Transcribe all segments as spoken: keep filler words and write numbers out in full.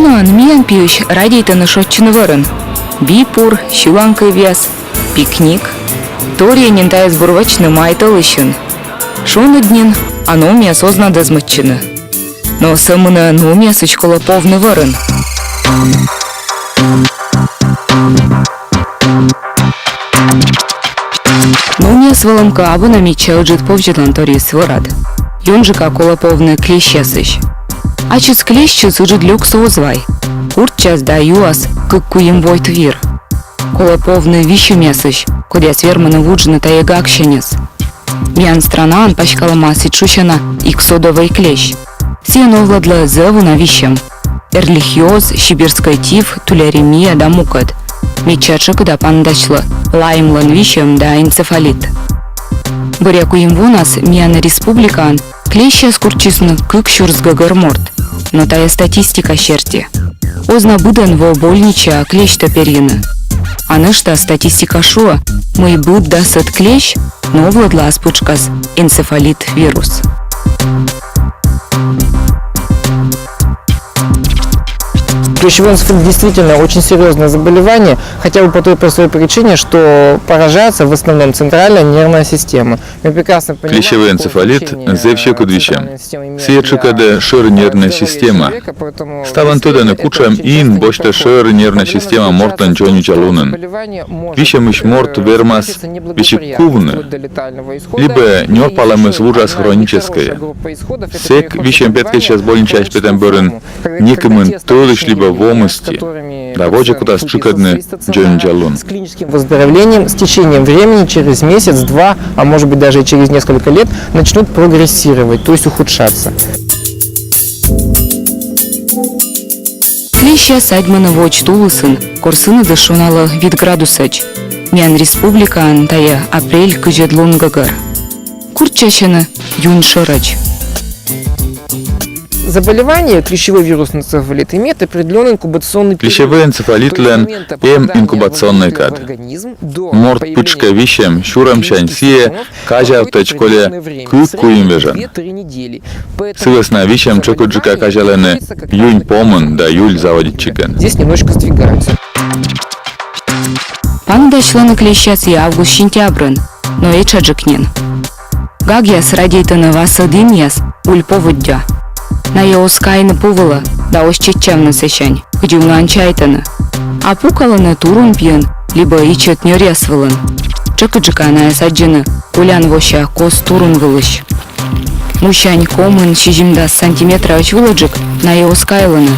Унаӧн миян пиысь радейтӧны шойччыны вӧрын. Бипур, сьыланкывъяс, пикник. Торйӧн нин тайӧс бур вӧчны май тӧлысьын. Шоныд нин, а номъяс оз на дӧзмӧдчыны. Но сӧмын номъясысь колӧ повны вӧрын. Номъяс вӧлӧмкӧ, абу на медся ыджыд повзьӧдлан торйыс вӧрад. Ёнджыка колӧ повны клещъясысь. Ачыс клещыс ыджыд лёксӧ оз вай. Курччас да юас кык-куим войт вир. Колӧ повны висьӧмъясысь, кодъяс вермӧны вуджны тайӧ гагсяньыс. Миян странаын паськалӧма сідз шусяна иксодӧвӧй клещ. Сійӧ новлӧдлӧ зэв уна висьӧм: эрлихиоз, сибирскӧй тиф, туляремия да мукӧд. Медся тшӧкыда паныдасьлӧ Лаймлӧн висьӧм да энцефалит. Бӧръя куим вонас миян республикаын клещъяс курччисны кык сюрс гӧгӧр морт. Но тайӧ статистика серти. Оз на быдӧн во больничаӧ клещтӧ перйыны. А нӧшта статистика шуӧ, мый быд дасӧд клещ новлӧдлӧ ас пытшкас энцефалит вирус. Клещевой энцефалит действительно очень серьезное заболевание, хотя бы по той простой причине, что поражается в основном центральная нервная система. Клещевӧй энцефалит зэв сьӧкыд висьӧм. Сійӧ тшӧкыдӧ шӧр нервнӧй система. Ставӧн тӧдӧны, кутшӧм ин босьтӧ шӧр нервнӧй система мортлӧн дзоньвидзалунын. Висьӧмысь морт вермас весиг кувны, либӧ нёрпалӧмыс вуджас хроническӧйӧ. Сэк висьӧм петкӧдчас больничаысь петӧм бӧрын некымын тӧлысь либӧ во мысти, да водзӧ кутас тшыкӧдны дзоньвидзалун. Выздоровлением с течением времени через месяц, два, а может быть даже и через несколько лет начнут прогрессировать, то есть ухудшаться. Клещъяс садьмӧны водз тулысын, кор сынӧдыс шоналӧ вит градусӧдз. Миян республикаын тайӧ апрель кызьӧд лун гӧгӧр. Курччасьӧны юн шӧрӧдз. Заболевание клещевой вирусный энцефалит имеет определенный инкубационный Клещевӧй энцефалитлӧн эм инкубационнӧй кад. Морт пытшкӧ висьӧм сюрӧмсянь сійӧ казявтӧдз кольӧ кык-куим вежон. Сы вӧсна висьӧм тшӧкыдджыка казялӧны юнь помын да юль заводитчигӧн. Здесь немножечко сдвигаются. Паныдасьлӧны клещъяс и август-сентябрын, но этшаджык нин. Гагъяс радейтӧны васӧ дінъяс уль поводдя. Найӧ оз кайны пу вылӧ да оз чеччавны сэсянь, кыдзи унаӧн чайтӧны. А пукалӧны турун пиын либӧ ичӧт нёръяс вылын. Тшӧкыдджыка найӧс аддзӧны колян вося кос турун вылысь. Мусянь комын-сизимдас сантиметраӧдз вылӧджык найӧ оз кайлыны.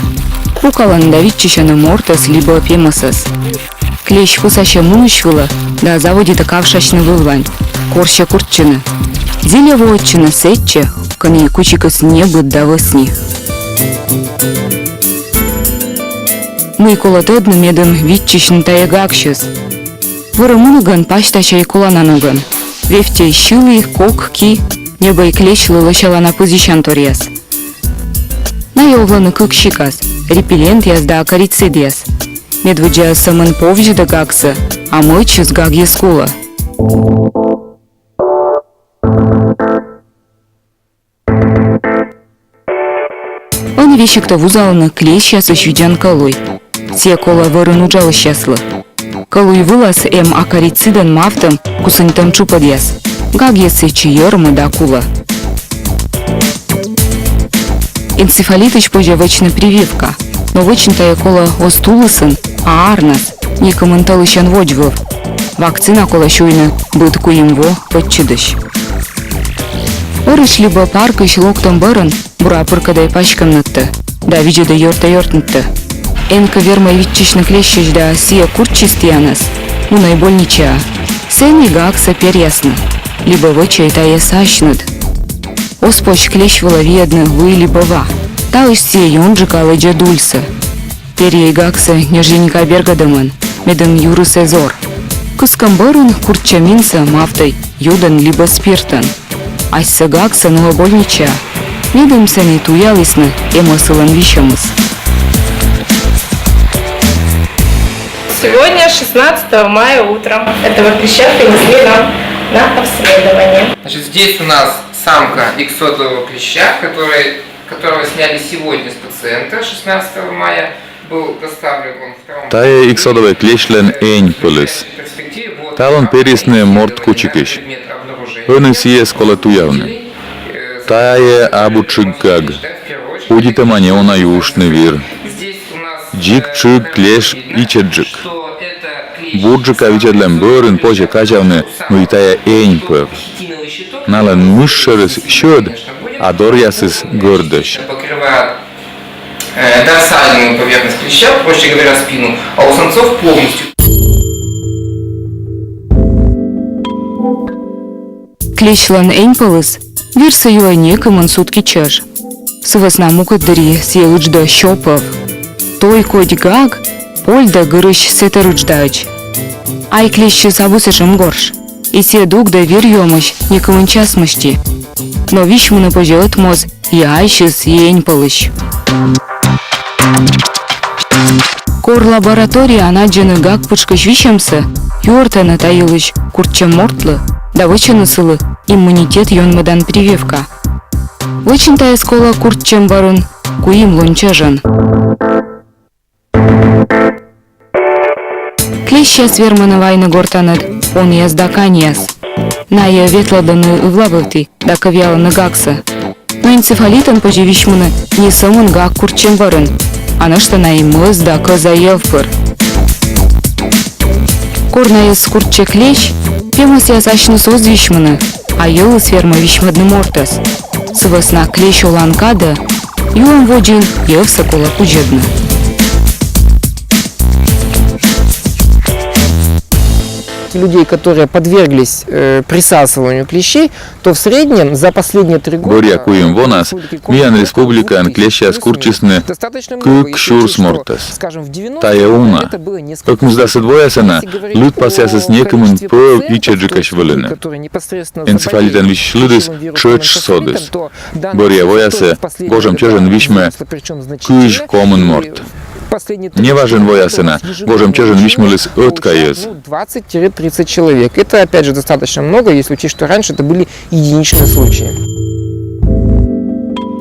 Пукалӧны да виччысьӧны мортӧс либӧ пемӧсӧс. Клещ кусасьӧ мунысь вылӧ да заводитӧ кавшасьны вывлань, корсьӧ курччыны. Зільӧ воӧдчыны сэтчӧ, кӧні кучикыс небыд да вӧсни. Мый колӧ тӧдны, медым виччысьны тайӧ гагсьыс? Вӧрӧ мунігӧн пасьтасьӧй колана ногӧн. Вевттьӧй сьылі, кок ки, ньӧбӧй клещлы лӧсялана пызйысян торъяс. Найӧ овлӧны кык сикас: репеллентъяс да акарицидъяс. Медводдзаыс сӧмын повзьӧдӧ гагсӧ, а мӧдсьыс гагйыс кулӧ. Ӧні весигтӧ вузалӧны клещъясысь видзан кӧлуй. Сійӧ колӧ вӧрын уджалысьяслы. Кӧлуй вылас эм акарицидӧн мавтӧм, кусыньтӧм тшупӧдъяс. Гагйыс сэтчӧ йӧрмӧ да кулӧ. Энцефалитысь позьӧ вӧчны прививка, но вӧчны тайӧ колӧ оз тулысын, а арнас, некымын тӧлысьӧн водзвыв. Вакцина колӧ сюйны быд куим во ӧтчыдысь. Орысь либӧ паркысь локтӧм бӧрын бура пыркӧдӧй паськӧмнытӧ да видзӧдӧй ёрта-ёртнытӧ. Эн кӧ вермӧй виччысьны клещысь да сійӧ курччис тіянӧс, мунӧй больничаӧ. Сэні гагсӧ перъясны либӧ вӧчӧй тайӧс асьныд. Оз позь клещ вылӧ виӧдны вый либӧ ва. Таысь сійӧ ёнджыка лэдзӧ дульсӧ. Перйӧй гагсӧ ньӧжйӧника бергӧдӧмӧн, медым юрыс эз ор. Кыскӧм бӧрын курччӧм инсӧ мавтӧй йодӧн либӧ спиртӧн. Асьсӧ гагсӧ нуӧ больничаӧ, медым сэні туялісны, эм-ӧ сылӧн висьӧмыс. Сегодня, шестнадцатого мая утром, этого клеща принесли нам на обследование. Значит, здесь у нас самка иксодового клеща, который которого сняли сегодня с пациента, шестнадцатого мая, был доставлен он в травмпункт. Тайӧ ик содавӧ клещлӧн эньпӧлыс. Талун перисны морт кучикысь. Ӧні сійӧс колӧ туявны. Тайӧ абу тшыг гаг. Удитӧма неуна юыштны вир. Дзик тшыг клещ ичӧтджык. Бурджыка видзӧдлӧм бӧрын позьӧ казявны, мый тайӧ эньпӧв. Налӧн мыш шӧрыс сьӧд, а доръясыс гӧрдӧсь. Покрывает, э, дорсальную поверхность клеща, проще говоря, спину, а у самцов полностью. Клещлӧн эньпӧлыс вирсӧ юӧ некымын сутки чӧж. Сы вӧсна мукӧддырйи сійӧ ыдждӧ сё пӧв. Той кодь гаг польдӧ гырысь сэтӧр ыдждаӧдз. Ай клещыс абу сэтшӧм горш. И сійӧ дугдӧ вир юӧмысь некымын час мысти. Но висьмыны позьӧ ӧтмоз и айсьыс, и эньпӧлысь. Кор лабораторияын аддзӧны гаг пытшкысь висьӧмсӧ, юӧртӧны та йылысь курччӧм мортлы да вӧчӧны сылы иммунитет ёнмӧдан прививка. Вӧчны тайӧс колӧ курччӧм бӧрын куим лун чӧжӧн. Клещъяс вермӧны вайны гортаныд понъяс да каньяс. Найӧ ветлӧдлӧны ывла вывті да кӧвъялӧны гагсӧ. Но энцефалитӧн позьӧ висьмыны не сӧмын гаг курччӧм бӧрын, а нӧшта на и мӧс да кӧза йӧв пыр. Кор найӧс курччӧ клещ, пемӧсъяс асьныс оз висьмыны, а йӧлыс вермӧ висьмӧдны мортӧс. Сы вӧсна клещ олан кадӧ юӧм водзын йӧвсӧ колӧ кузьӧдны. Людей, которые подверглись, э, присасыванию клещей, то в среднем за последние три года... Бӧръя куим вонас миян республикаын клещъяс курччисны кык сюрс мортӧс. Тайӧ уна. Ӧкмысдасӧд воясӧ на лыдпасъясыс некымын пӧв ичӧтджыкӧсь вӧліны. Энцефалитӧн висьысь лыдыс тшӧтш содіс. Бӧръя воясӧ гожӧм чӧжӧн висьмӧ кызь комын морт. Неважӧн воясӧ на гожӧм чӧжӧн висьмыліс ӧтка йӧз. Двадцать-тридцать человек. Это, опять же, достаточно много, если учесть, что раньше это были единичные случаи.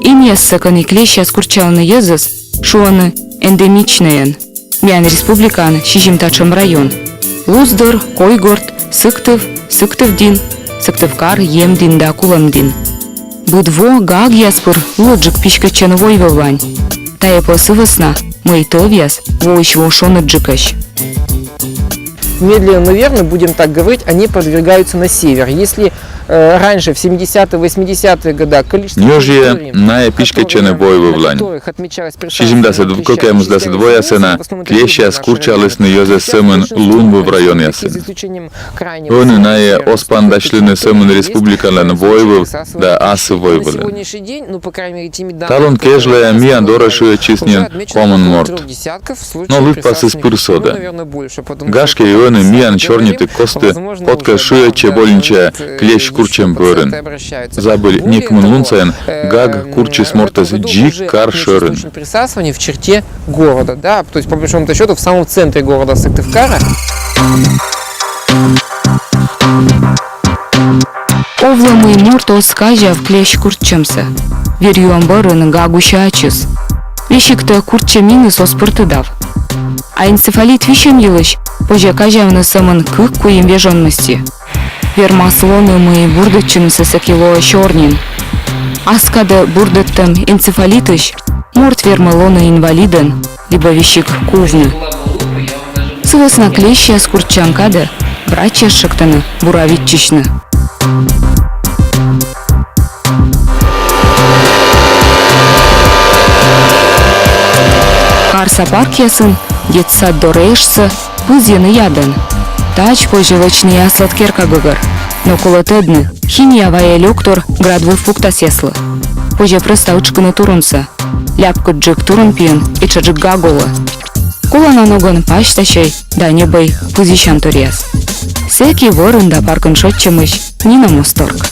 Инъяссӧ, кӧні клещъяс курччалӧны йӧзӧс, шуӧны эндемичнӧйӧн. Миян республикаын сизим татшӧм район: Луздор, Койгорт, Сыктыв, Сыктывдін, Сыктывкар, Емдін да Кулӧмдін. Быд во гагъяс пыр ылӧджык писькӧдчӧны войвывлань. Тайӧ пӧ сы вӧсна, мый тӧвъяс воысь во шоныдджыкӧсь. Медленно, но верно, будем так говорить, они продвигаются на север. Если, э, раньше, в семидесятые, восьмидесятые годы, количество... Ньӧжйӧ найӧ писькӧдчӧны войвывлань. Сизимдасӧд, кӧкъямысдасӧд воясӧ на клещъяс курччалісны йӧзӧс сӧмын лунвыв районъясын. Ӧні найӧ оз паныдасьлыны сӧмын республикалӧн войвыв да асыввойвылӧн. Талун кежлӧ миян дорӧ шыӧдчис нин комын морт. Но лыдпасыс пыр содӧ. Гашкӧ, и ӧні миян сёрнитіг кості кодкӧ шыӧдчӧ больничаӧ клещ курччӧм бӧрын. Забыль некымын лун сайын гаг курччис мортӧс дзик кар шӧрын. Присасывание в черте города, да, то есть, по большому счету, в самом центре города Сыктывкара. Овлӧ, мый морт оз казяв клещ курччӧмсӧ. Вир юӧм бӧрын гаг уси ачыс. Весигтӧ курччӧм иныс оз пыртыдав. А энцефалит висьӧм йылысь позьӧ казявны сӧмын кык-куим вежон мысти. Вермас лоны, мый бурдӧдчынысӧ сэки лоӧ сёрнин. Ас кадӧ бурдӧдтӧм энцефалитысь морт вермӧ лоны инвалидӧн либӧ весиг кувны. Сы вӧсна клещъяс курччан кадӧ врачьяс шӧктӧны бура виччысьны. Карса паркъясын детсад дорӧ эштсӧ пызйӧны ядӧн. Тадз позьӧ вӧчны аслад керка гӧгӧр. Но колӧ тӧдны, химия вайӧ лёктор град выв пуктасъяслы. Позьӧ прӧста ытшкыны турунсӧ. Ляпкыдджык турун пиын этшаджык гаг олӧ. Колана ногӧн пасьтасьӧй да ньӧбӧй пызйысянторъяс. Сэки вӧрын да паркын шойччӧмысь нинӧм оз торк.